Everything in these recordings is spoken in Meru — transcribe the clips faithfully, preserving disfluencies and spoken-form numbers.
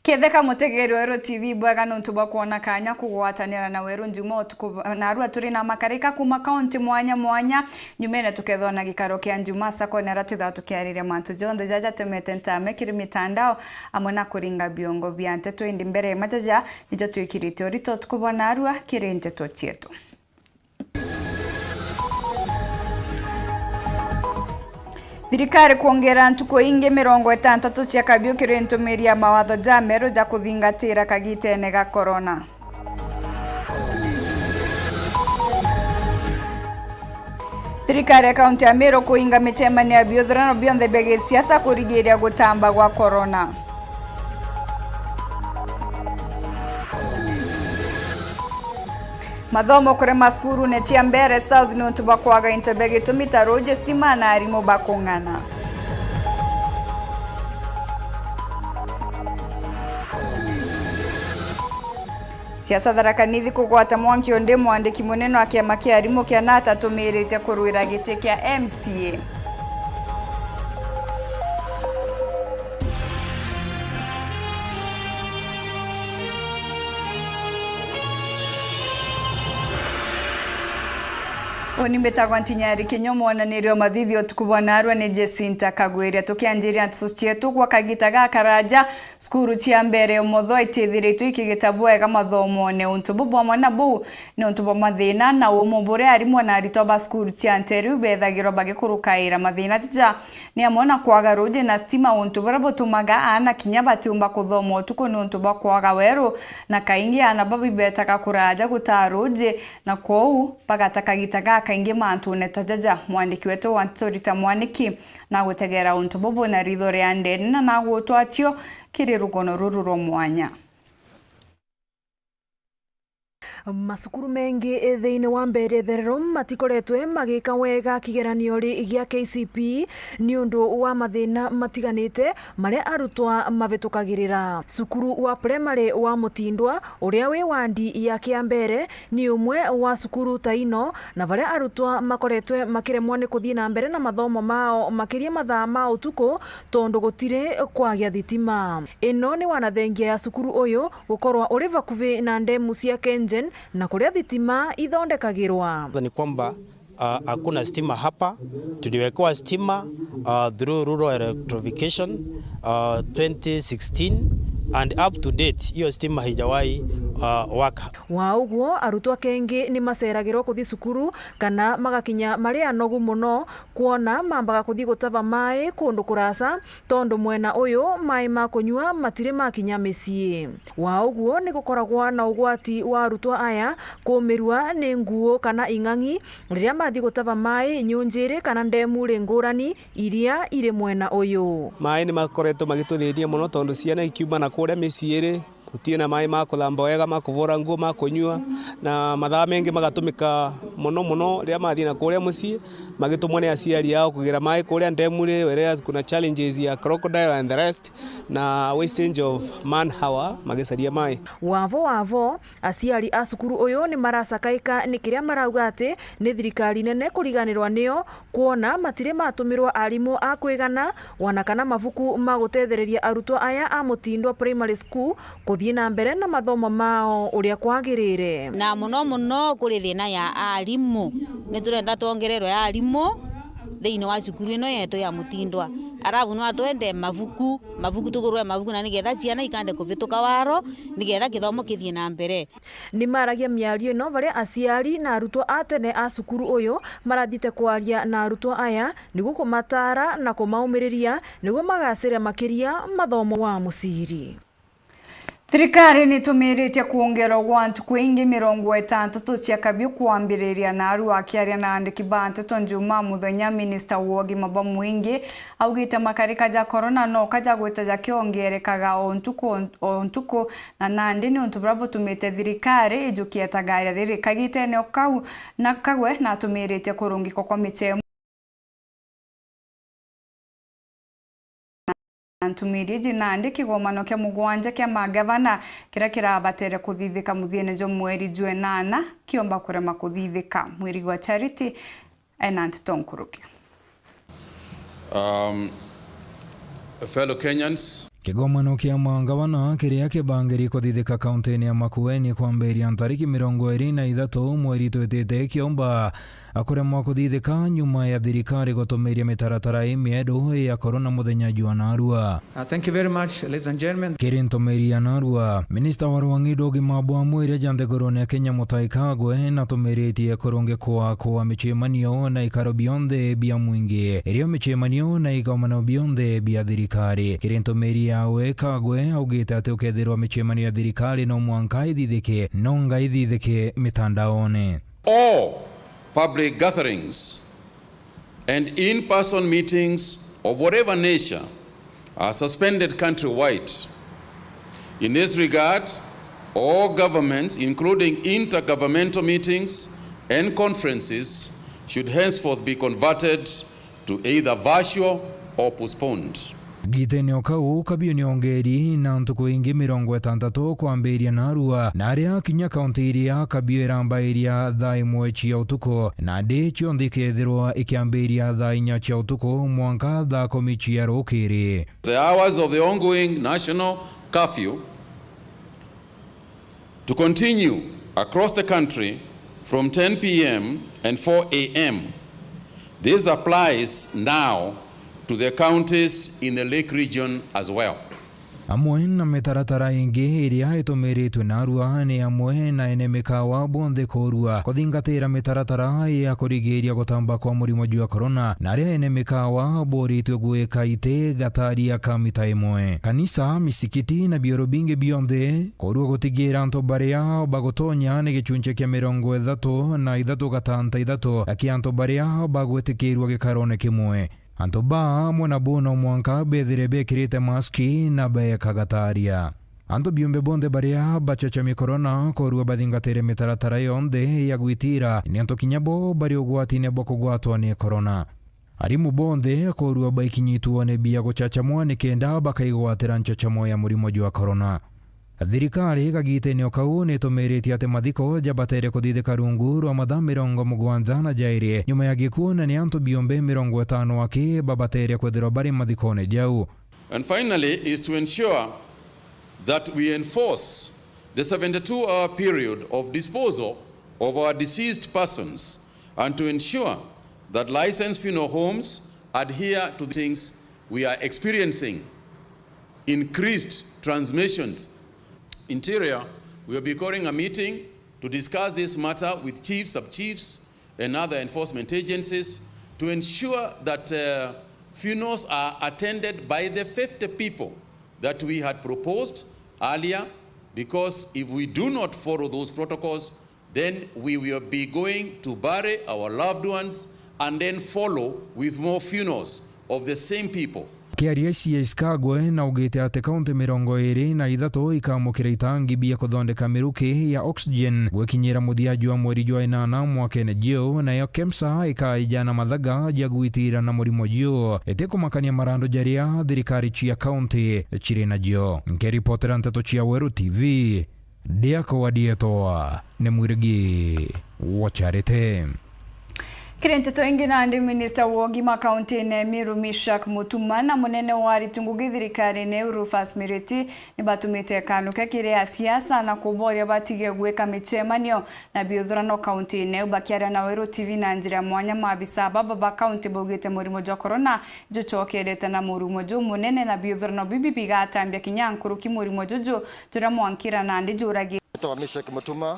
Ketheka mutegeri wa Weru T V, bwega nontu bwa kwona kanya kugwatanira na Weru Njuma utuku narua. Turi na makarika kuma kaunti mwanya mwanya. Nyumene tukethwa na gikaro kia Njuma sakone aria twithagwa tukiariria mantu jonthe jaja tumete ntame kiri mitandao amwe na kuringa biongo bia nteto. Indi mbere ya majaja nijo twikirite urito utuku bwa narua kiri nteto cietu. Thirikari kwongera ntuku ingi mirongo itantatu cia kabiu kiri ntumiri ya mawatho ja Meru ja kuthingatira kagitene ga korona. Thirikari ya kaunti ya Meru kuinga micemanio ya biuthurano bionthe bia gisiasa kurigiria gutamba gwa korona. Mathomo kurema cukurune cia Mbeere South niuntu bwa kwaga into bia gitumi ta ruuji, stima na arimu bakung'ana. Siasa Tharaka Nithi kugwata mwanki undi mwandiki munene wa kiama kia arimu kia nata atumirite kurwira giti kia M C A. Uni mbitagwa Ntinyari Kinyua, mwananiria wa mathithi utuku bwa narua ni Jacinta Kagwiria. Tukianjiria nteto cietu, gwa kagita gakaraja, cukuru cia Mbeere Umotho itithiritwe ikigita bwega mathomone. Untu bubwamwe na buu, ni untu bwa mathina na umu buria arimu na aritwa ba cukuru cia nteru bethagirwa bagikurukaira. Mathina jaja ni amwe na kwaga ruuji na stima, untu buria butumaga aana kinya batiumba kuthoma utuku niuntu bwa kwaga weru, na kaingi aana bau ibetaga kuraja gutaa ruuji, na kwoou bagata kagita gakaingi mantune ta jaja. Mwandiki wetu wa nteto Rita Mwaniki nagutegera untu bubu na ritho ria ndene na nagutwachio kiri rugono ruru rwa mwanya. Macukuru mengi thiini wa Mbeere Itherero matikoretwe magika wega kigeranio ri gia K C P E niundu wa mathina matiganite maria arutwa mavitukagirira. Cukuru wa primary wa Mutindwa, uria wi wandi ya Kiambere, ni umwe wa cukuru ta ino, na varia arutwa makoretwe makiremwa ni kuthii na mbere na mathomo mao makiria mathaa ma utuku tondu gutiri kwagia thitima. Ino ni wanathengia ya cukuru uyu gukorwa uri vakuvi na ndemu cia KenGen na kuria thitima ithondekagirwa. Ni kwamba, ah, hakuna stima hapa. Tuliwekewa stima, ah, through rural electrification, ah, twenty sixteen, and up to date hiyo stima haijawahi, ah, waka. Wa uguo, arutwa kengi ni maceragirwa kuthi cukuru kana magakinya mari anogu muno, kwona mambaga kuthi gutava mai kundu kurasa, tondu mwena uyu mai ma kunyua matiri makinya micii. Wa uguo, ni gukoragwa na ugwati wa arutwa aya kumirua ni nguu kana ing'ang'i riria mathi gutava mai nyunjiri kana ndemu ri ngurani iria iri mwena uyu. Mai ni makoretwo magituthinia muno tondu ciana ikiuma na kuria micii iri, gutii na mai ma kuthamba wega, ma kuvura nguo, ma kunyua, na mathaa mengi magatumika muno muno riria mathii na kuria mucii, magitumwa ni aciari ao kugira mai kuria ndemu ri, whereas kuna challenges ya crocodile and the rest, na wastage of manpower magicaria mai. Wavo wavo, aciari a cukuru uyu ni maracakaika ni kiria marauga ati ni thirikari nene kuriganirwa nio, kwona matiri matumirwa arimu a kwigana, wana kana mavuku ma gutethereria arutwa aya a Mutindwa Primary School kuthii na mbere na mathomo mao uria kwagirire. Na muno muno kuri thina ya arimu. Ni turenda twongererwe arimu thiini wa cukuru ino yetu ya Mutindwa. Arabu no atwende mavuku, mavuku, tugurwe mavuku na nigetha ciana ikande kuvituka waro, nigetha kithomo kithii na mbere. Ni maragia miario ino baria aciari na arutwa a tene a cukuru uyu marathite kwaria na arutwa aya niguo kumataara na kumaumiriria niguo magacire makiria mathomo wa muciri. Thirikari nitumiritie kwongerwa gwa ntuku ingi mirongo itantatu cia kabiu kwambiriria. Naru akiaria na andiki ba nteto Njumaa muthenya, minista wa ugima bwa mwingi augite makarika ja korona no kaja gwita jakiongerekaga o ntuku o ntuku, na nandi ni untu buria butumite thirikari ijukia itagaria riri kagitene o kau, na Kagwe natumiritie kurungikwa kwa michemo. Ntumiri iji nandi kigomano kia mugwanja kia magavana kiria kirabatere kuthithika muthiene jwa mweri jwa enana kiomba kurema kuthithika. Mwirigwa Charity ena nteto nkuruki. Um, fellow Kenyans. Kigomano kia mangavana kiria kibangiri kuthithika kauntiine ya Makueni kwambiria ntariki mirongo iiri na ithatu mweri twitite kiomba kuremwa kuthithika nyuma ya thirikari gutumiria mitaratara imieru ya korona muthenya jwa narua. Uh, thank you very much, ladies and gentlemen. Kiri ntumiri ya narua, minista wa rwangi rwa ugima bwa mwiri ja nthigurune ya Kenya Mutahi Kagwe natumiritie kurungikwa kwa micemanio na ikaro bionthe bia mwingi, irio micemanio na igomano bionthe bia thirikari. Kiri ntumiri yawe, Kagwe augite ati ukethirwa micemanio ya thirikari no mwanka ithithike, no ngai ithithike mitandaone. All public gatherings and in-person meetings of whatever nature are suspended countrywide. In this regard, all governments, including intergovernmental meetings and conferences, should henceforth be converted to either virtual or postponed. Gitene o kau, Kabiu ni ongeri na ntuku ingi mirongo itantatu kwambiria narua, na aria kinya kaunti iria Kabiu irambairia thaa imwe cia utuku, na ndi cionthe ikethirwa ikiambiria thaa inya cia utuku mwanka thaa kumi cia rukiri. The hours of the ongoing national curfew to continue across the country from ten p m and four a m. This applies now to the counties in the Lake region as well. Amwe na mitaratara ingi iria itumiritwe narua ni amwe na ene mikawa bonthe kurua kuthingatira mitaratara ya kurigiria gutamba kwa murimo jwa korona, na aria ene mikawa boritwe gwika iti gataria ka mita imwe. Kanisa, misikiti na bioro bingi bionthe kurua gutigira antu baria bagutonya ni gicunci kia mirongo ithatu na ithatu gatanta ithatu kia antu baria bagwitikirua gikarone kimwe. Antu baa amwe na bo no mwanka bethire bekirite maski na beeka gataria. Antu biumbe bonthe baria bachachamia korona korua bathingatire mitaratara yonthe ya gwitira, ni antu kinya bo bari ugwatine bwa kugwatwa ni korona. Arimu bonthe korua baikinyitwe ni bia guchachamwa nikenda bakaigwatira nchachamo ya murimo jwa korona. Thirikari kagitene o kau nitumiritie ati mathiko jabatere kuthithika rungu rwa mathaa mirongo mugwanja na jairi nyuma ya gikuu, na ni antu biumbe mirongo itano aki babatere kwithirwa bari mathikone jau. And finally is to ensure that we enforce the seventy-two hour period of disposal of our deceased persons and to ensure that licensed funeral homes adhere to the things we are experiencing increased transmissions. Interior, we will be calling a meeting to discuss this matter with chiefs, sub-chiefs, and other enforcement agencies to ensure that, uh, funerals are attended by the fifty people that we had proposed earlier, because if we do not follow those protocols, then we will be going to bury our loved ones and then follow with more funerals of the same people. Akiaria C S Kagwe naugite ati kaunti mirongo iiri na ithatu ikamukira itangi bia kuthondeka miruki ya oxygen gwikinyira muthia jwa mweri jwa inana mwakene juu, nayo KEMSA ikaija na mathaga ja gwitira na murimo juu. Itikumakania marandu jaria thirikari cia kaunti ciri najo. Nkiripotera nteto cia Weru T V, Ndiako wa Dietwa ni Mwirigi wa Charity. Kiri nteto ingi nandi, minista wa ugima kauntiine Meru Mishak Mutuma na munene wa aritu ngugi thirikarine Rufus Miriti nibatumite kanuke kiri asiasa na kuboria batige gwika micemanio na biuthurano kauntiine iu. Bakiaria na Weru T V na njira ya mwanya, maabisa baba ba kaunti baugite murimo jwa korona jucokerete na murumo jumunene na biuthurano bibi bigatambia kinya nkuruki murimo juju juria mwankira nandi juragi.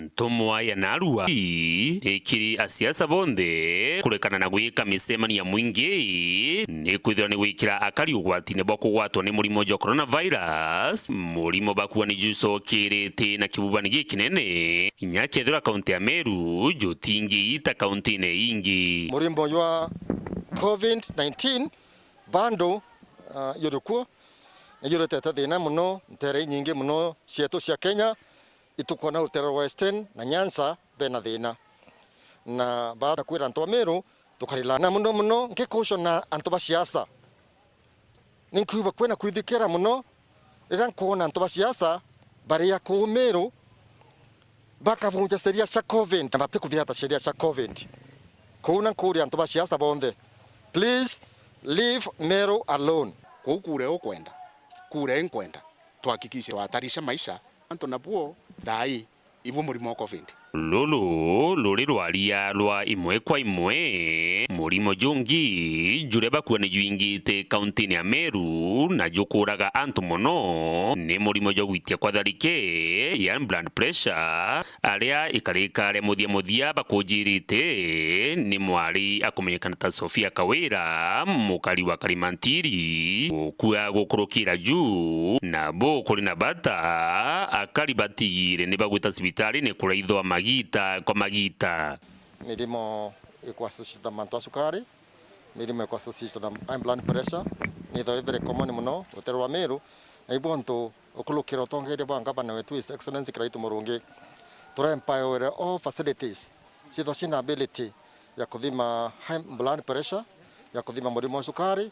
Ntumwa ya narua ikiri asiasa bonthe kurekana na gwika micemanio ya mwingi, ni kwithirwa ni gwikira akari ugwatine bwa kugwatwa ni murimo jwa coronavirus. Murimo bakua ni jucokerete na kibubani gikinene, inya kethirwa kaunti ya Meru jutingiita kauntiine ingi. Murimo jwa covid nineteen bado, ah, juri kuo, ni juretete thina muno nteere inyingi muno cietu cia Kenya. Itukwona rutere rwa Western na Nyanza bena thina. Na baada kwira antu a Meru, tukarila na muno muno ngikucona antu ba siasa. Ninkwigua kwina kwithikira muno riria nkwona antu ba siasa baria kuu Meru bakavunja sheria cia covid na batikuthiata sheria cia covid. Kuu na nkuria antu ba siasa bonthe, please leave Meru alone. Kuu kuria ukwenda. Kura inkwenda twahakikishe watarisha maisha antu nabuo thaa ii ibu murimo wa covid. Ruru ruri rwaria rwa imwe kwa imwe. Murimo jungi juria bakua ni juingite kauntini ya Meru na jukuraga antu mono ni murimo jwa gwitia kwa thariki, yani blood pressure, aria ikarika aria muthia muthia bakujirite ni mwari akumenyekana ta Sofia Kawira, mukari wa Karimantiri. Gukua gukurukira ju, na bu kuri na bata, akari batigire ni bagwita cibitarine kuraithwa magita kwa magita. Mirimo ikwa associated na mantu a cukari, mirimo ikwa associated na high blood pressure, nitho i very common mono rutere rwa Meru, na ibu antu ukurukira utongeria bwa ngavana wetu His Excellency Kiraitu Murungi, tura empower all facilities ciithwa ciina ability ya kuthima high blood pressure, ya kuthima murimo wa cukari,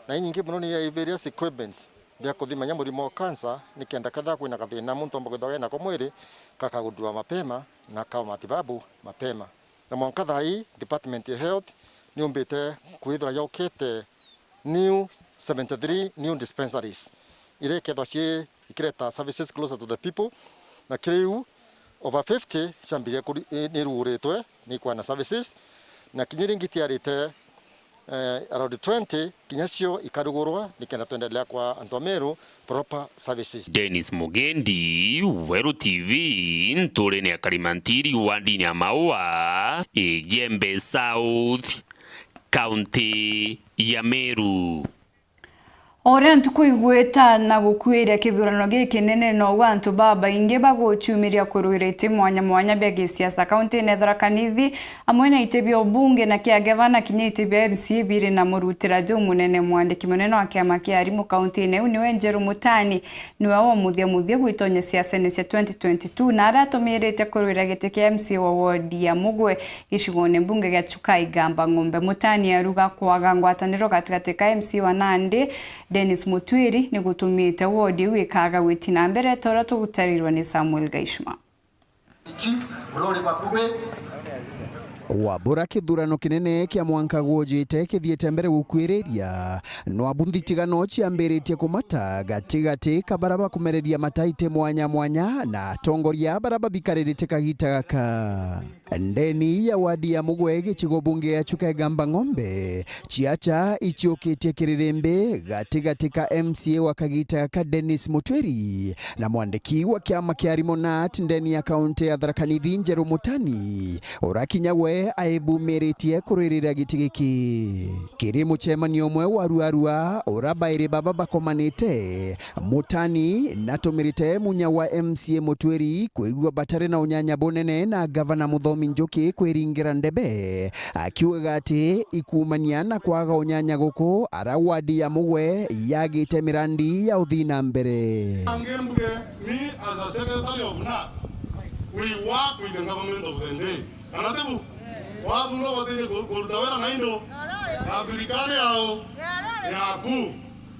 na inyingi mono ni ya various equipments bia kuthima nya murimo wa cancer, nikenda kethira kwina kathina muntu omba kwithwa enako mwiri, kakagundua mapema na akawa matibabu mapema. Na mwanka thaa ii, department ya health niumbite kwithirwa yaukite new seventy three new dispensaries, iria ikethwa cii ikireta services closer to the people, na kiri iu over fifty ciambirie kuri-, i-, niruguritwe ni ikwana services, na kinya iria ingi itiarite, eh, around twenty kinya cio ikarugurwa, nikenda twendelea kwa antu a Meru proper services. Dennis Mugendi, Weru T V, nturene ya Karimantiri, wandini ya Maua, Igembe South, kaunti ya Meru. O uria ntuku igwita na gukuiria kithurano gikinene, noguo antu babaingi bagucumiria kurwira iti mwanya mwanya bia gisiasa kauntine ya Tharaka Nithi, amwe na iti bia ubunge na kia gavana, kinya iti bia M C A biri na murutira jumunene. Mwandiki munene wa kiama kia arimu kauntine iu niwe Njeru Mutani, niwe wa muthia muthia gwitonya siasene cia twenty twenty-two, na aria atumirite kurwira giti kia M C A wa wodi ya Mugwe gicigone mbunge gia Chuka Igamba Ng'ombe. Mutani aruga kwaga ngwataniro gatigati ka M C A wa nandi Dennis Mutwiri ni gutumite wodi iu ikaga gwiti na mbere, ta uria tugutarirwa ni Samuel Gaishma. Chief Glory Bakube. Wabura kithurano kinene kia mwanka gujite kithiite mbere gukuiriria, nwabu nthigano ciambiritie kumata gatigati ka bara bakumereria mataiti mwanya mwanya na atongoria bara babikaririte kagita gaka. Ndeni ya wadi ya Mugwe gicigo bunge ya Chuka Igamba Ng'ombe, ciacha iciukitie kiririmbi gatigati ka M C A wa kagita gaka Dennis Mutwiri na mwandiki wa kiama kia arimu nat ndeni ya kaunti ya Tharaka Nithi Njeru Mutani, ura kinya we aibumiritie kurwirira giti giki. Kiri mucemanio umwe wa ruarua ura bairi baba bakomanite, Mutani natumirite munya wa M C A Mutwiri kwigua batari na unyanya bunene na gavana Muthomi Njuki kwiringira ndebe, akiugaga ati ikumania na kwaga unyanya guku ara wadi ya Mugwe yagite mirandi ya uthii na mbere. Angembuge, me as a secretary of nat, we work with the government of the day. Kana tibu? Wathurwa ubatiire ku-, kuruta wira na indo na thirikari yao yaku.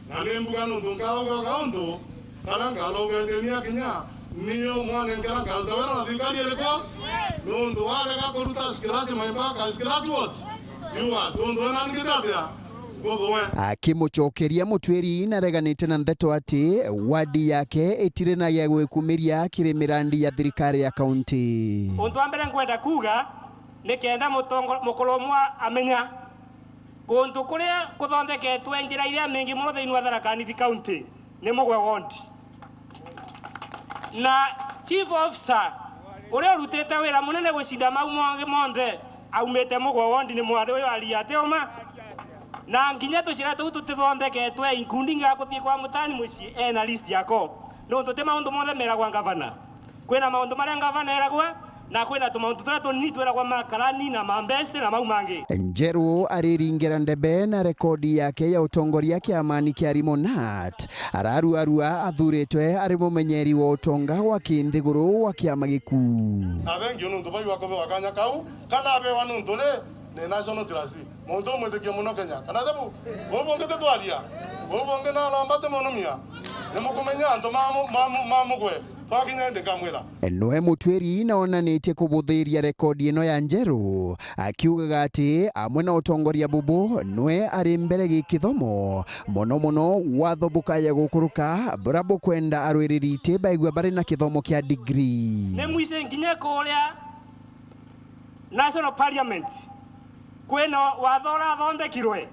Na ni mbuga nuntu nkauga kauntu kana nkarauga ndini ya kinya, niyo mwanenkera nkaruta wira na thirikari iriku? Nuntu warega kuruta scratch my back, I scratch what? Yours. Untu wena ningite atia? Nguthue. Akimucokeria Mutwiri nareganite na ndeto ati wadi yake itiri na gya gwikumiria kiri mirandi ya thirikari ya kaunti. Untu wa mbere nkwenda kuuga, nikenda mutongo-, mukuru umwe amenya, kuntu kuria kuthondeketwe njira iria mingi mono thiini wa Tharaka Nithi County ni Mugwe Ward. Na chief officer uria urutite wira munene gucinda mau mangi monthe aumite Mugwe Ward ni mwari uyu aria ati uma. Na nginya tucira tuu tutithondeketwe, including ga kuthii kwa Mutani mucii, ena list yako. Nuntu ti maundu monthe meragwa ngavana. Kwina maundu maria ngavana eragwa, na kwina tumaundu turia tunini twiragwa makarani na mambeste na mau mangi. Njeru ariringira ndebe na rekodi yake ya utongoria kiamani kia arimu nat, araruarua athuritwe ari mumenyeri wa utonga wa kinthiguru wa kiama giku. Na thengiu nuntu bau akobewa kanya kau, kana abewa nuntu ri ni National Trust. Muntu umwitikia mono Kenya. Kana tebu? Uu bungi titwaria? Uu bungi naromba ti munumia? Ni mukumenya antu ma mu-, ma mu-, ma Mugwe. Twakinya ndi nkamwira. Nwe Mutwiri na onanitie kubuthiria rekondi ino ya njeru, akiugaga ati amwe na utongoria bubu nwe ari mbere gi kithomo, mono mono watho bukaya gukuruka bura bukwenda arwiriri iti baigua bari na kithomo kia degree. Ni mwici nginya kuria National Parliament kwina watho urathondekirwe,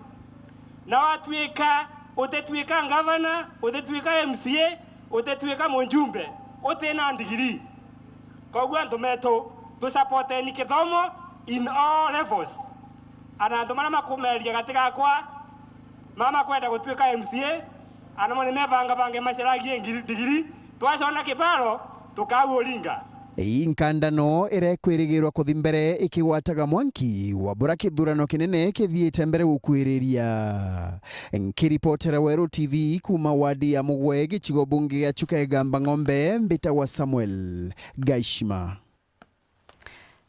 na watuika, utituika ngavana, utituika M C A, utituika mujumbe utina ndigiri. Koguo antu metu, tusapoteni kithomo in all levels. Ana antu maria makumeria gati gakwa, mama kwenda gutuika M C A, ana mo ni mebangabange macaragie ngiri, ndigiri, twacona kibaro, tukau uringa. Ii nkandano iria ikwirigirwa kuthi mbere ikigwataga mwanki wa bura kithurano kinene kithiite mbere gukwiriria. Nkiripotera Weru T V kuuma wadi ya Mugwe, gicigo bunge gia Chuka Igamba Ng'ombe, mbitagwa Samuel Gaishima.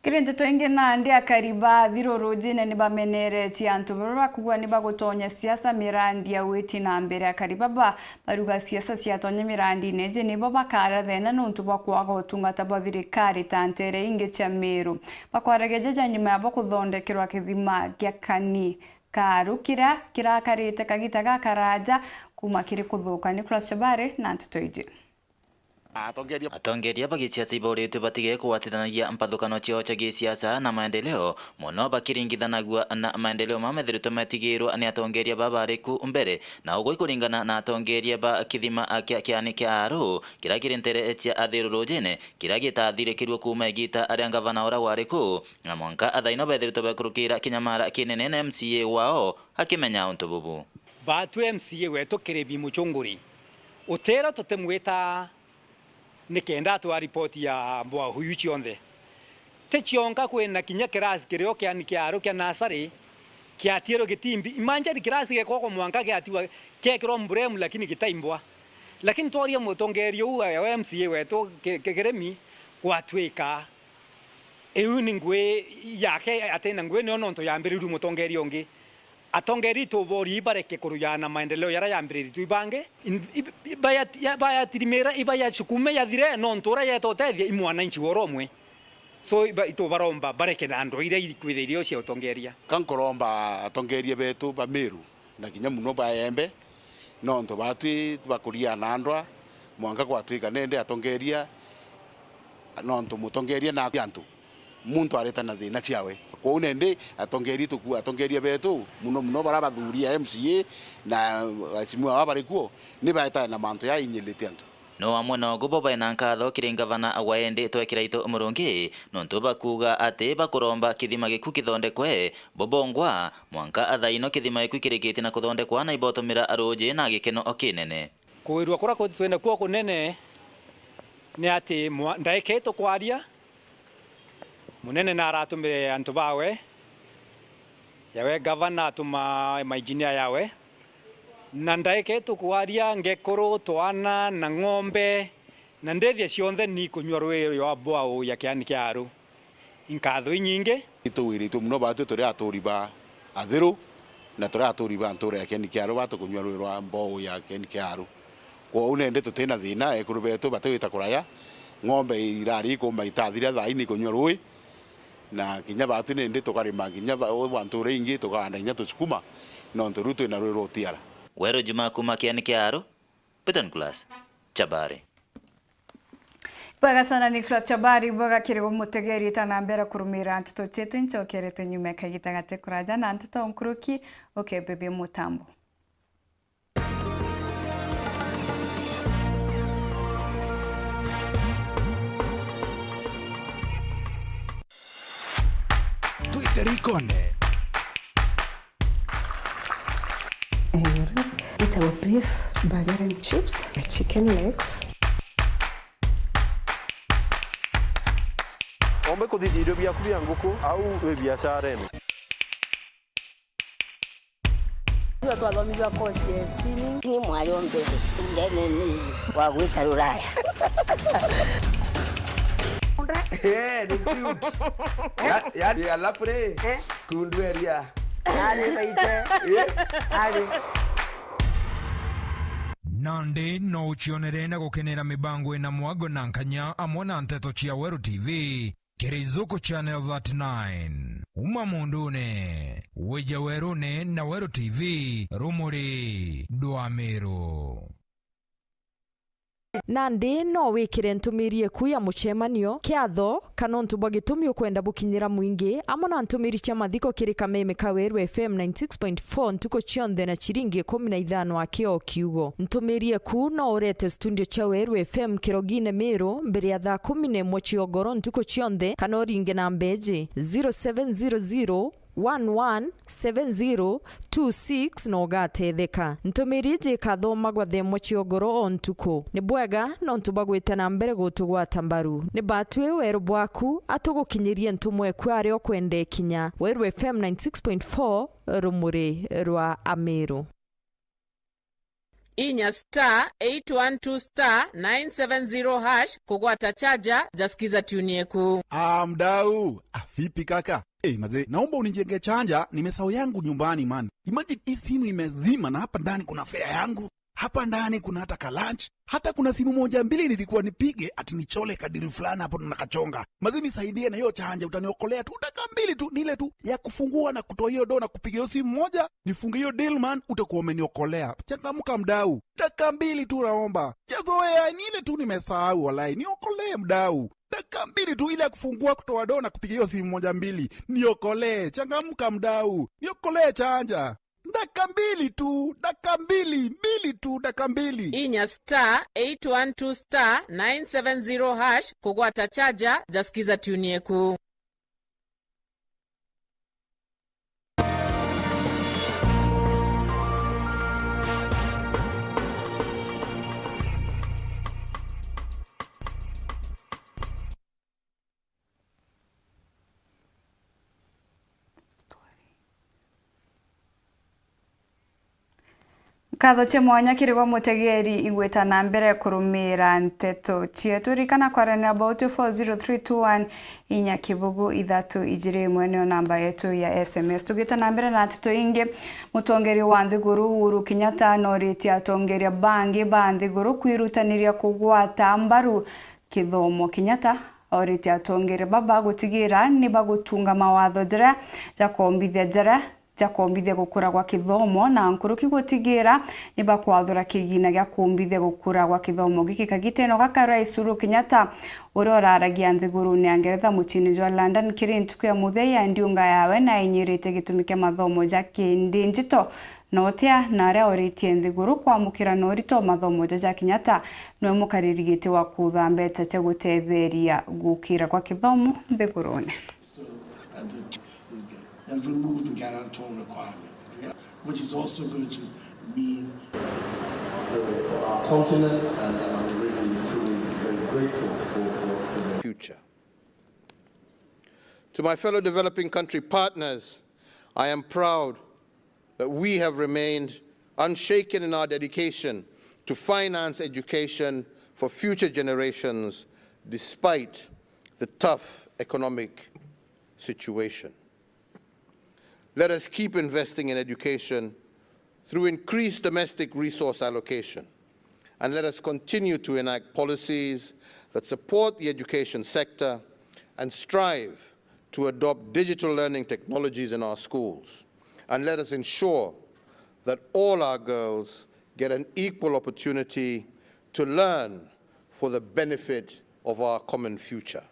Kiri nteto ingi, nandi akari ba Thiru Rujine ni bameneretie antu baria bakugwa ni bagutonya siasa mirandi ya witi na mbere. Akari baba baruga siasa ciatonya mirandine iji nibo bakara thina nontu bwa kwaga utungata bwa thirikari ta ntere ingi cia Meru. Bakwaragia jaja nyuma yabo kuthondekerwa kithima gia Kani Karu kiria kirakarite kagita gakaraja kuuma kiri kuthuka. Nicholas Chabari na nteto iji. Atongeria ba gisiasa ibauritwe batige kugwatithanagia mpathukano ciao cia gisiasa na maendeleo, mono bakiringithanagua na maendeleo mama methiritwe metigirwa ni atongeria baba bari ku mbere, na uguo ikuringana na atongeria ba kithima kia Kiani kia Aru, kiria kiri ntere cia Athiru Rujine, kiria gitathirikirwe kuuma igita aria ngavana uria wari ku, na mwanka athaino bethiritwe bekurukira kinyamara kinene na M C A wao akimenya untu bubu. Baatwi M C A wetu Kirimi Muchunguri, utira tutimwita nikenda atwaa ripoti ya mbwa huyu cionthe. Ti cionka, kwina kinya kirasi kirio kiani kia aru kia nasari kiatiirwe gitimbi. Imagine kirasi gekoko mwanka giatigwa, kiekirwa mburemu lakini gitaimbwa. Lakini tworia mutongeria uu wa M C A wetu Ki-, Ki-, Kirimi, gwatwika iu ni ngui yake, atina ngui nio nontu yambirirue mutongeria ungi. Atongeria tuborie ibareke kurujana maendeleo jaria yambiriritue ibange, in-, ib-, ibaya-, ya-, bayatirimira, ibayacukume yathire, nontu uria yeta utethia i mwananchi woro umwe. So, iba-, itubaromba bareke na ndwa iria ikwithirio cia utongeria. Ka nkuromba atongeria betu ba Meru, na kinya muno ba Embe, nontu batwi bakuria na ndwa, mwanka gwatwika nende atongeria, nontu mutongeria na antu, muntu areta na thina ciawe. Kwou nende atongeria tuku-, atongeria betu, muno muno bara bathuri a M C A na aheshimiwa baba bari kuo, ni baetae na mantu jainyirite antu. No amwe na ugu bo baina nkatho kiri ngavana wa indi Twekiraitu Murungi, nontu bakuuga ati bakuromba kithima giku kithondekwe, bo bongwa, mwanka athaino kithima giku kirikitie na kuthondekwa na ibotumira ruuji na gikeno o kinene. Kuwirua kuria ku-, twina kuo kunene ni ati mwa-, ndaika ii tukwaria, munene na aratumire antu bawe, yawe gavana atuma mainjinia yawe, na ndaika ii tukwaria ngekuru, twana na ng'ombe na ndithia cionthe ni kunyua rui rwa mbwau ya kiani kia aru. Inkatho inyingi. Ituwiritwe muno batwi turi aturi ba Athiru, na turi aturi ba ntura ya Kieni kia Aru batu kunyua rui rwa mbou ya Kieni kia Aru. Kwou nindi tutina thina, ekuru betu batiwita kuraya, ng'ombe irari ikuma itathira thaini kunyua rui, na kinya batu nindi tukarima kinya ba, ba ntura ingi tukahanda kinya tusukuma, nontu riu twina rui rwa utiara. Weru Juma kuma Kieni kia Aru, Peter Nicholas, Chabari. Bwega sana Nicholas Chabari, bwega kiri gumutegeria ta na mbere kurumira nteto cietu. Incokerete nyuma ya kagita gati kuraja na nteto nkuruki, ukebebia mutambo. Twite rikone. Etagwo beef burger and chips, chicken legs. Ombe kuthithia irio biaku bia nguku au wi biacarene. Tuo twathomithua course ya spinning. Ni mwari ombe ndene ni wa gwita ruraya. Eh, ni cute. Ya, ya, alafu ri, eh? Kundu eria. Ari baite. Eh? Ari. Nandi no ucionere na gukenera mibango ina mwago na nkanya amwe na nteto cia Weru T V kiri Zuku Channel thirty-nine. Uma mundune, wija werune na Weru T V, rumuri dwa Miru. Nandi no wikire ntumiri eku ya mucemanio, kiatho, kana untu bwa gitumi ukwenda bukinyira mwingi, amwe na ntumiri cia mathiko kiri kameme ka Weru F M ninety-six point four ntuku cionthe na ciringi ikumi na ithano aki o kiugo. Ntumiri eku no urete studio cia Weru F M kirogine Miru mbere ya thaa kumi na imwe cia ugoro ntuku cionthe, kana uringe namba iji, zero seven zero zero, one one seven zero two six na ugatetheka. Ntumiri iji ikathomagwa thaa imwe cia ugoro o ntuku. Ni bwega nontu bwa gwita na mbere gutugwata mbaru. Ni batwi weru bwaku, atugukinyirie ntumwa eku aria ukwenda ikinya. Weru F M ninety-six point four, rumuri rwa Amiru. Inya star eight one two star nine seven zero hash kugwata chaja ja Skiza Tune yeku. Ah, mdau. Ah, vipi kaka? Eh, mazee, naomba unijenge chaja, nimesahau yangu nyumbani, man. Imagine hii simu imezima na hapa ndani kuna fare yangu. Hapa ndani kuna hata ka lunch. Hata kuna simu moja mbili nilikuwa nipige ati nichole ka deal fulani hapo na nakachonga. Mazee, nisaidie na hiyo chaja, utaniokolea tu dakika mbili tu, ni ile tu ya kufungua na kutoa hiyo do na kupiga hiyo simu moja, nifunge hiyo deal, man, utakuwa umeniokolea. Changamka mdau. Dakika mbili tu naomba. Jazoea, ni ile tu nimesahau, walai. Niokolee mdau. Dakika mbili tu ile ya kufungua, kutoa do na kupiga hiyo simu moja mbili. Niokolee. Changamka mdau. Niokolee chaja. Dakika mbili tu, dakika mbili, mbili tu, dakika mbili. Inya star eight one two star nine seven zero hash kugwata chaja ja Skiza Tune yeku. Nkatho cia mwanya kiri gwe mutegeeri igwita na mbere kurumira nteto cietu. Ririkana kwaranira about four zero three two one, inya kibugu ithatu ijiri imwe niyo namba yetu ya S M S. Tugite na mbere na nteto ingi, mutongeria wa nthiguru Uhuru Kenyatta noritie atongeria bangi ba nthiguru kwirutaniria kugwata mbaru kithomo. Kenyatta oritie atongeria baba gutigira ni bagutunga mawatho jaria jakombithia jaria jakombithia gukura gwa kithomo, na nkuruki gutigira ni bakwathura kigina gia kumbithia gukura gwa kithomo giki. Kagiteno gaka, Rais Uhuru Kenyatta, uria uraragia nthigurune ya Ngeretha muciini jwa London kiri ntuku ya muthia ya ndiunga yawe, na ainyirite gitumi kia mathomo ja kindi njito na utia, na aria oritie nthiguru kwamukira na urito mathomo jaja Kenyatta niwe mukariri giti wa kutha mbeca cia gutetheria gukira kwa kithomo nthigurune. So, at the We've removed the guarantor requirement, which is also going to mean our continent, and, and I'm really, truly very grateful for, for, for the future. To my fellow developing country partners, I am proud that we have remained unshaken in our dedication to finance education for future generations despite the tough economic situation. Let us keep investing in education through increased domestic resource allocation, and let us continue to enact policies that support the education sector and strive to adopt digital learning technologies in our schools. And let us ensure that all our girls get an equal opportunity to learn for the benefit of our common future.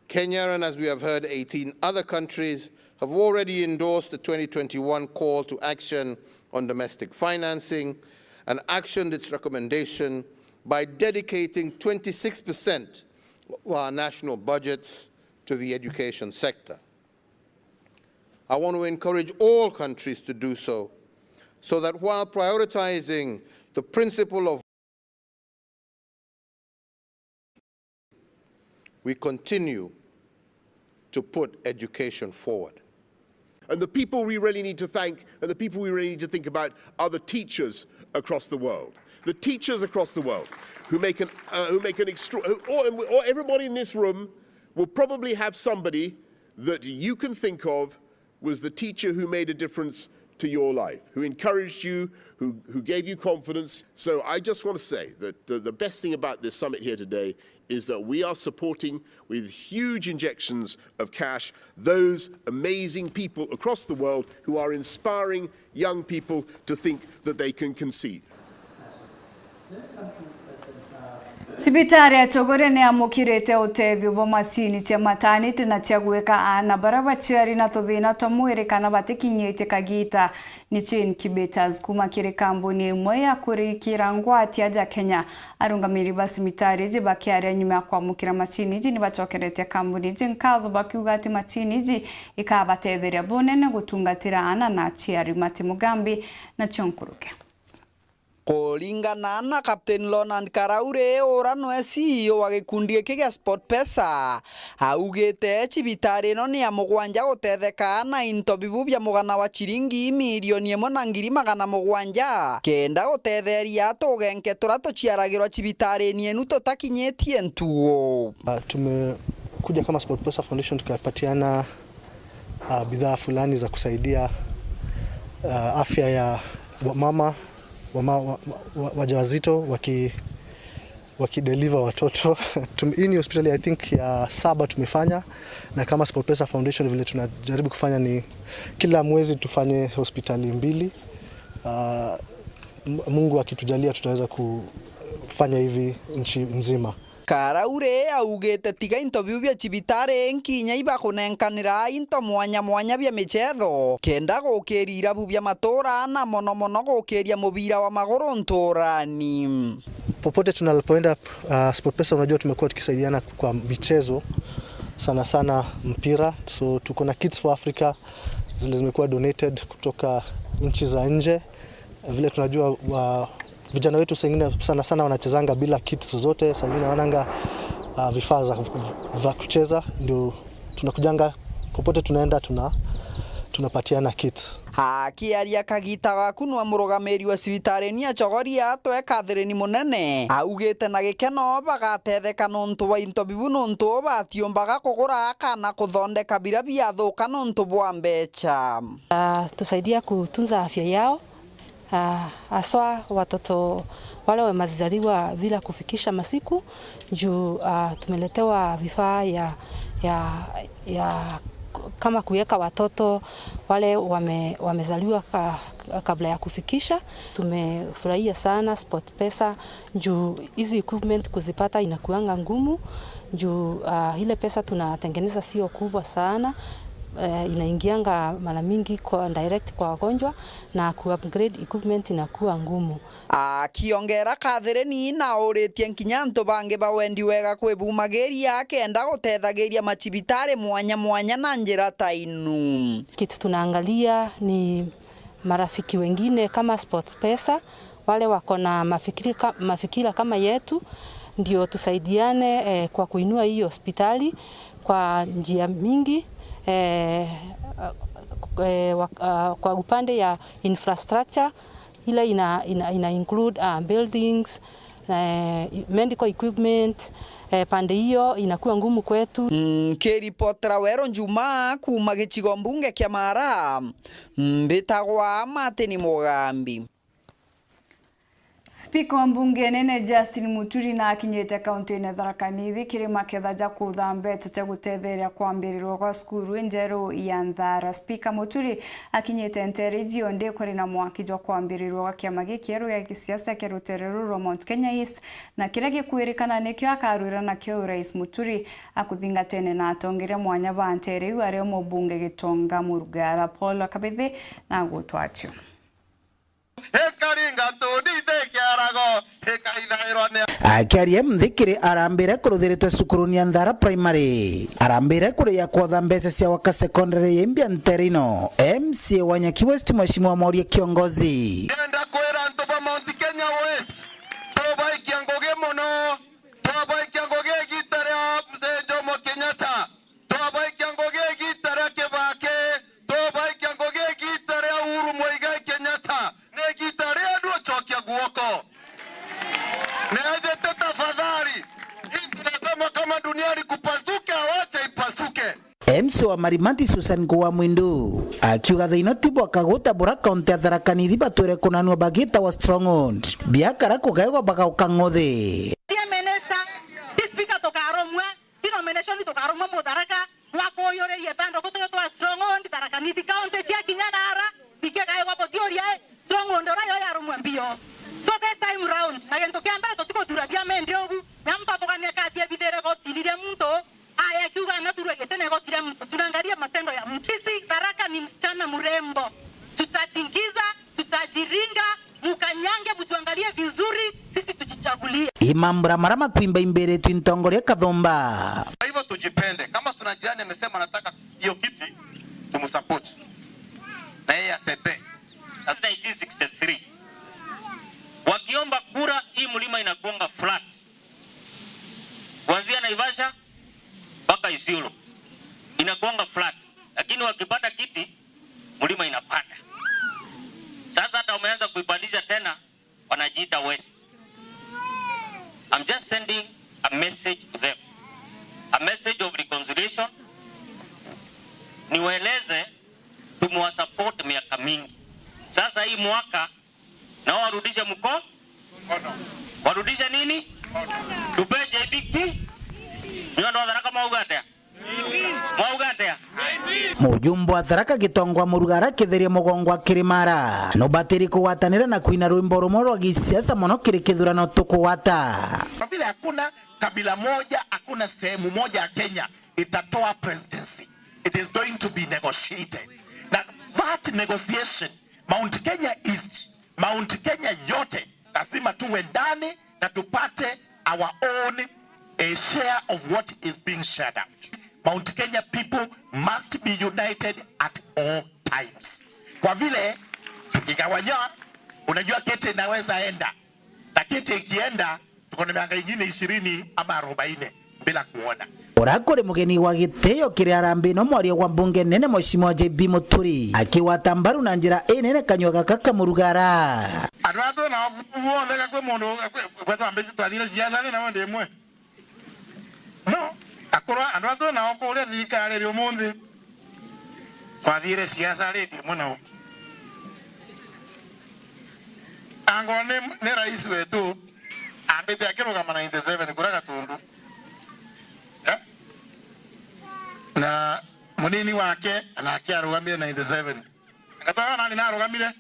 Kenya, and as we have heard, eighteen other countries have already endorsed the twenty twenty-one call to action on domestic financing and actioned its recommendation by dedicating twenty-six percent of our national budgets to the education sector. I want to encourage all countries to do so, so that while prioritizing the principle of we continue to put education forward. And the people we really need to thank and the people we really need to think about are the teachers across the world. The teachers across the world who make an, uh, who make an extra-, who, or, or everybody in this room will probably have somebody that you can think of was the teacher who made a difference to your life, who encouraged you, who, who gave you confidence. So I just want to say that the, the best thing about this summit here today is that we are supporting with huge injections of cash those amazing people across the world who are inspiring young people to think that they can conceive. Cibitari ya Chogoria ni yamukirite utethio bwa macini cia maternity na cia gwika aana baria baciari na tuthina twa mwiri kana batikinyitie kagita ni cia incubators kuuma kiri kambuni imwe ya kurikira ngwati aja Kenya. Arungamiri ba cibitari iji bakiaria nyuma ya kwamukira macini iji ni bacokeretie kambuni iji nkatho bakiuga ati macini iji ikabatetheria bunene gutungatira aana na aciari. Mati Mugambi na cio nkuruke. Kuringana na Captain Leonard Karauri, ura nwe C E O wa gikundi giki gia SportPesa, augite cibitari ino ni ya mugwanja gutetheka na into bibu bia mugana wa ciringi milioni imwe na ngiri magana mugwanja, kenda gutetheria tugenke turia tuciaragirwa cibitarini inu tutakinyitie ntugo. Ah, tumekuja kama SportPesa Foundation tukapatiana ah, bidhaa fulani za kusaidia ah, afya ya wamama, wama, wa, wa, wajawazito waki wakideliver watoto. Tum- Hii ni hospitali, I think, ya saba tumefanya, na kama SportPesa Foundation vile tunajaribu kufanya ni kila mwezi tufanye hospitali mbili. Ah, M- Mungu akitujalia tutaweza kufanya hivi nchi nzima. Karauri augite tiga into biu bia cibitari, nkinya ibakunenkanira into mwanya mwanya bia michetho, kenda gukiria irabu bia matura na mono mono gukiria mubira wa maguru nturani. Popote tunapoenda, uh, SportPesa, unajua tumekuwa tukisaidiana kwa michezo, sana sana mpira, so tuko na Kids for Africa zile zimekuwa donated kutoka nchi za nje. Vile tunajua wa, vijana wetu saa ingine sana sana wanachezanga bila kits zozote, saa ingine hawananga uh, vifaa za, za kucheza, ndio tunakujanga popote tunaenda tuna tunapatiana kits. Akiaria kagita gaku nwa murugamiri wa cibitari ni Achogoria atwe Catherine Munene augite na gikeno bagatetheka nontu wa into bibu nontu batiumbaga kugura kana kuthondeka biria biathuka nontu bwa mbecha. Ah, tusaidia kutunza afya yao, ah, haswa watoto wale wamezaliwa bila kufikisha masiku, juu, ah, tumeletewa vifaa ya, ya, ya kama kuweka watoto wale wame, wamezaliwa ka, kabla ya kufikisha. Tumefurahia sana SportPesa juu hizi equipment kuzipata inakuanga ngumu juu, ah, ile pesa tunatengeneza sio kubwa sana, eh, inaingianga mara mingi kwa direct kwa wagonjwa na ku upgrade equipment inakuwa ngumu. Akiongera, Catherine nauritie nkinya antu bangi ba wendi wega kwibumagiria kenda gutethagiria macibitari mwanya mwanya na njira ta inu. Kitu tunaangalia ni marafiki wengine kama SportPesa, wale wako na mafikiri ka, mafikira kama yetu, ndio tusaidiane, eh, kwa kuinua hii hospitali kwa njia mingi, eh, eh, wa, ah, kwa upande ya infrastructure, ile ina, ina, ina include, ah, buildings, eh, medical equipment, eh, pande hiyo inakuwa ngumu kwetu. Nkiripotera Wero Njuma kuuma gicigo mbunge kia Mara, mbitagwa Martin Mugambi. Spika wa mbunge nene Justin Muturi na akinyite kaunti-ini ya Tharaka Nithi kiri maketha ja kutha mbeca cia gutetheria kwambirirwa gwa cukuru injeru ya Nthara. Spika Muturi akinyite ntere iji o ndi kuri na mwaki jwa kwambirirwa gwa kiama gikieru gia gisiasa kia rutere ruru rwa Mount Kenya East, na kiria gikwirikana nikio akarwira nakio urais. Muturi akuthingatene na atongeria mwanya ba ntere iu ario mubunge Gitonga Murugara. Paul Kabithi na agutwachio. Ikaringa ntuni ithikiarago, ikaithairwa ni. Akiaria nthi kiri arambire kuruthiritwe cukuruni ya Nthara Primary, arambire kuri ya kwotha mbeca cia gwaka secondary ya Imbia ntere ino, M C A wa Nyaki West Mheshimiwa Mworia Kiongozi. Ndenda kwira antu ba Mount Kenya West, tubaikia ngugi mono, twabaikia ngugi igita ria Mzee Jomo Kenyatta. Twabaikia ngugi igita ria Kibaki, twabaikia ngugi igita ria Uhuru Muigai Kenyatta, ni igita ria andu ucokia guoko. Niajete tafadhali, hii tunasema kama dunia likupasuke, awache ipasuke. M C Wa Marimanti Susan Kuwa Mwindu akiuga thaino ti bwa Kaguta bura kaunti ya Tharaka Nithi batwire kunanua bagita wa stronghold biakara kugaigwa bagauka ng'uthi. Tia minister, ti speaker tukarumwe, ti nomination tukarumwe Mutharaka, nwa kuyuriria thanduku tuju twa stronghold Tharaka Nithi county cia kinya nara, bikigaigwa buthiuria, eh, stronghold ura yo yarumwe mbio. So this time round, na gintu kia mbere tutiguthura bia mende ugu, na muntu atugania kathie bithire gotini ria muntu, Aya akiuga anaturwe gitene igoti ria muntu, tunaangalia matendo ya mtu. Sisi Tharaka ni msichana mrembo, tutatingiza, tutajiringa, mkanyange, mtuangalie vizuri, sisi tujichagulie. I mambura mara matwimba imbere twintongoria Kathumba. Kwa hivyo tujipende. Kama tuna jirani amesema anataka hiyo kiti, tumsupport. Na yeye atembee. That's nineteen sixty-three. Wakiomba kura, hii mlima inakuanga flat. Kuanzia Naivasha mpaka Isiolo inakuanga flat, lakini wakipata kiti, mlima inapanda. Sasa hata wameanza kuipandisha tena, wanajiita West. I'm just sending a message to them, a message of reconciliation. Niwaeleze tumewasupport miaka mingi. Sasa hii mwaka nao warudishe mko-, warudishe nini? Tupe J B key. Nyo ndo Tharaka mwauga atia? Mwauga atia? Mujumbe wa Tharaka Gitongwa Murugara kitheria mugongo wa Kirimara nubatiri kugwatanira na kwina rwimbo rumwe rwa gisiasa mono kiri kithurano tukugwata. Kwa vile hakuna kabila moja, hakuna sehemu moja ya Kenya itatoa presidency. It is going to be negotiated. Na that negotiation, Mount Kenya East, Mount Kenya yote, lazima tuwe ndani na tupate our own, eh, share of what is being shared out. Mount Kenya people must be united at all times. Kwa vile tukigawanywa, unajua kiti inaweza enda, na kiti ikienda, tuko na miaka ingine ishirini ama arobaini bila kuona. Uria kuri mugeni wa gitio kiri harambee ino, mwaria wa mbunge nene Mheshimiwa J B Muturi akigwata mbaru na njira inene kanyua gaka ka Murugara. Andu aa twi nao buothe, ga kwi mundu, ga kwi, gwe twambitie twathire siasa ri nao ndi imwe? No, akorwa andu aa twi nao kuria thirikari ri umunthi, twathire siasa ri ndi imwe nao. Angorwa ni, ni rais wetu, ambite akirugama ninety seven kuria Gatundu. Eh? Na munini wake nake arugamire ninety seven. Gatwara nani narugamire?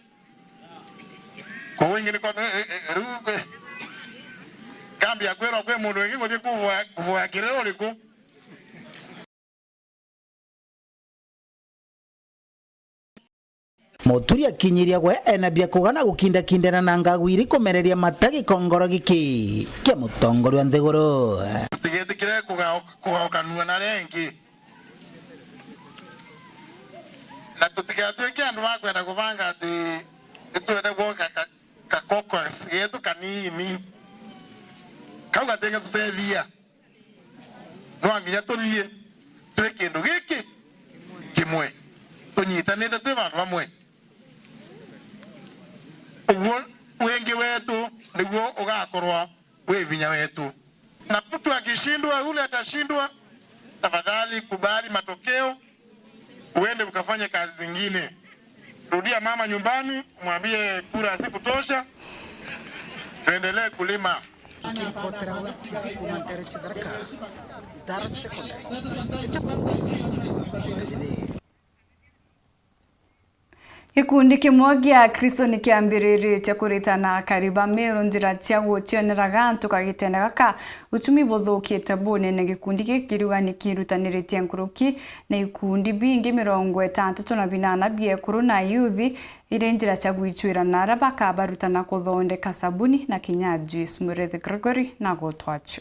Kou ingi ni kwa, eh, eh, eh, riu kwi, nkambi ya kwirwa kwi mundu wingi nguthii kuvoya, kuvoya kiriro uriku? Muturi akinyiria gwe ena bia kugana gukindakindana na ngagu iri kumereria mata gikongoro giki kia mutongoria wa nthiguru. Tutigetikire kugao-, kugaukanua na ringi. Na tutigatwike andu ba kwenda kubanga ati nitwende gwoka ka, ka caucus getu kanini. Kau gatinga tutethia. No nginya tuthie twi kindu giki kimwe, tunyitanite twi bandu bamwe. Uguo wingi wetu niguo ugakorwa wi vinya wetu. Na mtu akishindwa, yule atashindwa, tafadhali kubali matokeo, uende ukafanye kazi zingine. Rudia mama nyumbani, mwambie kura hazikutosha, tuendelee kulima. Nikiripotera Weru T V kuuma Nteere cia Tharaka, Dar Secondary, Nteere. Gikundi kimwe gia Akristo ni kiambiritie kuritana akari ba Meru njira cia gucioneraga antu kagitene gaka uchumi buthukite bunene. Gikundi giki kiriuga ni kirutaniritie nkuruki na ikundi bingi mirongo itantatu na binana bia ekuru na ayuthi iri njira cia gwichuirana aria bakabarutana kuthondeka sabuni na kinya juice. Murithi Gregory na gutwachu.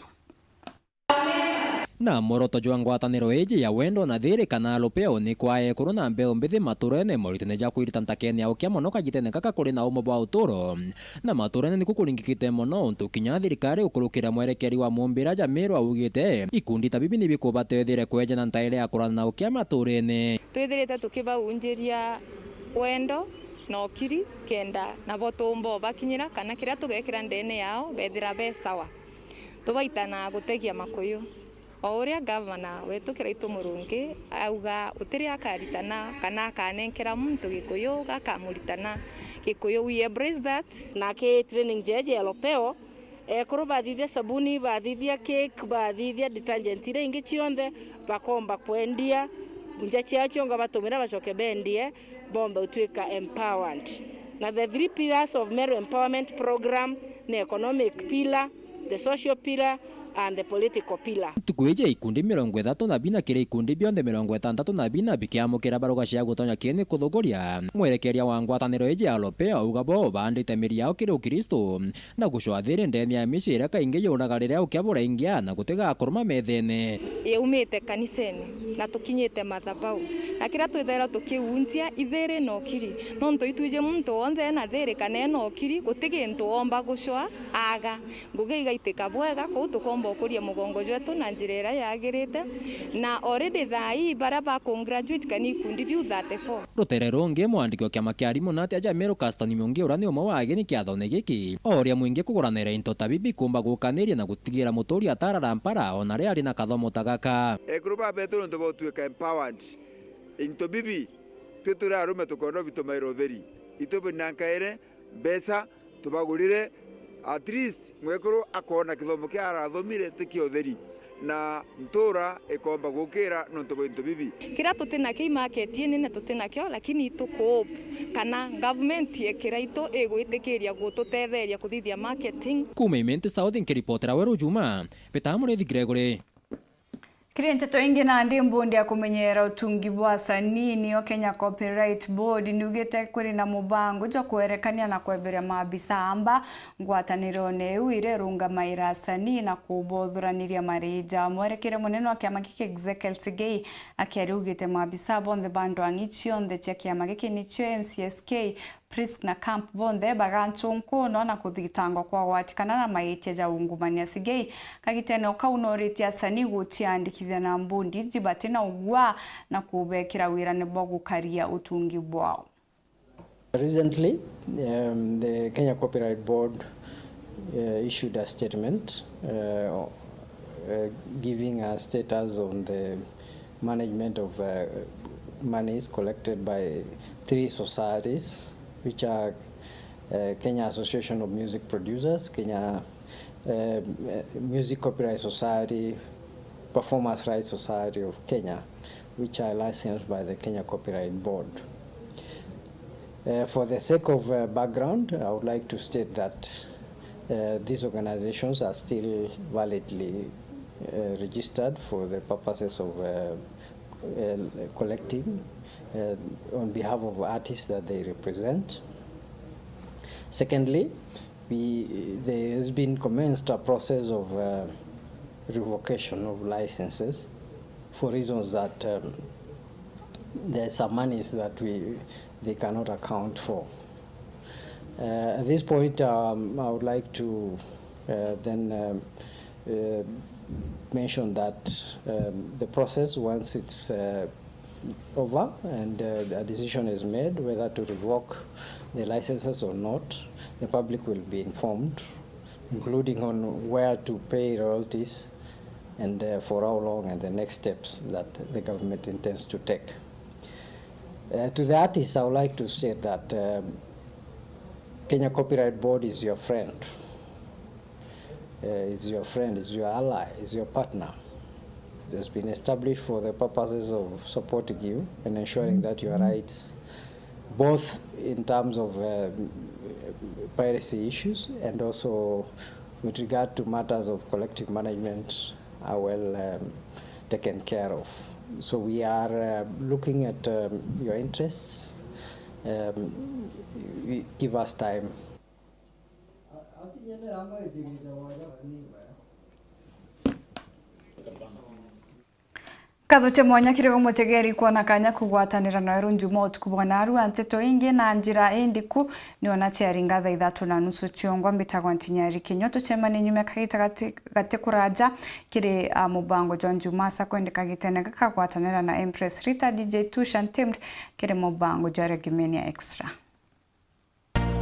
Na mworoto jwa ngwataniro iji ya wendo na thiri kana alupeo ni kwa ekuru na mbeu mbithi maturene, moritune ja kwirita ntakene ya ukia mono kagitene gaka kuri na umo bwa uturo. Na maturene niku kuringikite mono, untu kinya thirikari ukurukira mwerekeri wa mumbira ja Meru augite, ikundi ta bibi ni bikubatethire kweja na ntaire ya kurana na ukia maturene. Twithirite tukibaunjiria wendo na ukiri, kenda nabo tumba ubakinyira, kana kiria tugekira ndene yao bethira be sawa. Tubaitanaga gutegia makuyu. O uria gavana wetu Kiraitu Murungi auga, gutiri akaritana kana akanenkera muntu Gikuyu gakamuritana. Gikuyu, we embrace that. Na ki training jeje ya Lopeo, ekuru bathithia sabuni, bathithia cake, bathithia detergent iria ingi cionthe, bakomba kwendia nja ciao cionga batumira bacoke bendie, bombe gutwika empowered. Na the three pillars of Meru Empowerment Program ni economic pillar, the social pillar and the political pillar. Ntuku iji ikundi mirongo ithatu na bina kiri ikundi bionthe mirongo itantatu na bina bikiamukira baruga cia gutonya kieni kuthuguria mwerekeria wa ngwataniro iji ya Lopeo, auga bo baandite miri yao kiri Ukristo na gucwa thiri ndene ya mici iria kaingi yuraga riria ukia buraingia na gutigakuruma methene. Yaumite kanisene na tukinyite mathabau, na kiria twithairwa tukiunjia ithiri na ukiri, nontu itwiji muntu wonthe ena thiri kana ena ukiri, guti gintu omba gucwa aga. Ngugi igaitika bwega, kuu tukomba ukuria mugongo jwetu na njira iria yagirite, na already thaa ii baria ba congratulate kana ikundi biu thirty-four. Rutere rungi, mwandiki wa kiama kia arimu na atia ja Meru Caston Miungi, uria ni umwe wa ageni kiathone giki, ooria mwingi kuguranira into ta bibi kumba gukaniria na gutigira muturi atarara mpara ona riria ari na kathomo ta gaka. Ekuru babetu nontu bautuika empowered into bibi, twi turi arume tukoona bitumaira utheri, itubinankaire mbeca tubagurire, at least mwekuru akoona kithomo kia arathomire ti kia utheri, na ntura ikomba gukira nontu bwa into bibi. Kiria tuti nakio i market inene tuti nakio, lakini tukuhope kana government ya Kiraitu igwitikiria gututetheria kuthithia marketing. Kuuma Imenti South, nkiripotera Weru Juma, Peter Murithi Gregory. Kiri nteto ingi, nandi mbundi ya kumenyerera utungi bwa asanii niyo Kenya Copyright Board niugite kuri na mubango jwa kwerekania na kweberia maabisa amba ngwatanirone iu iria irungamaira asanii na kubothuraniria marii jao. Mwerekeri munene wa kiama giki Ezekiel Sigei akiaria augite maabisa bonthe ba ndwang'i cionthe cia kiama giki nicio M C S K, Prisc na Camp bonthe bagancunkunwa na kuthitangwa kwa gwatikana na maitia ja ungumania. Sigei kagitene o kau nooritie asanii guciandikithia na mbundi iji bati na ugua na kubekira wirane bwa gukaria utungi bwao. Recently, um, the Kenya Copyright Board, uh, issued a statement, uh, uh, giving a status on the management of, uh, monies collected by three societies, which are, uh, Kenya Association of Music Producers, Kenya, uh, Music Copyright Society, Performers' Rights Society of Kenya, which are licensed by the Kenya Copyright Board. Uh, for the sake of, uh, background, I would like to state that, uh, these organizations are still validly, uh, registered for the purposes of, uh, uh, collecting, uh, on behalf of artists that they represent. Secondly, we, there has been commenced a process of, uh, revocation of licenses for reasons that, um, there are some monies that we, they cannot account for. Uh, at this point, um, I would like to, uh, then, um, uh, mention that, um, the process, once it's, uh, over and, uh, a decision is made whether to revoke the licenses or not, the public will be informed, including on where to pay royalties and, uh, for how long and the next steps that the government intends to take. Uh, to the artists, I would like to say that, um, Kenya Copyright Board is your friend. Uh, is your friend, is your ally, is your partner. It has been established for the purposes of supporting you and ensuring that your rights, both in terms of, uh, piracy issues and also with regard to matters of collective management, are well, um, taken care of. So we are, uh, looking at, um, your interests. Um, we, give us time. Nkatho cia mwanya kiri we mutegeri kwona kanya kugwatanira na Weru Njuma utuku bwa narua. Nteto ingi na njira indiku niona ciaringa thaa ithatu na nusu ciongwa. Mbitagwa Ntinyari Kinyo, tucemanie nyuma kagita gati, gati kuraja kiri, ah, mubango jwa Njuma asa kwendeka gitene gakagwatanira na Empress Rita, D J Tusha Ntimd kiri mubango jwa Regimenia Extra.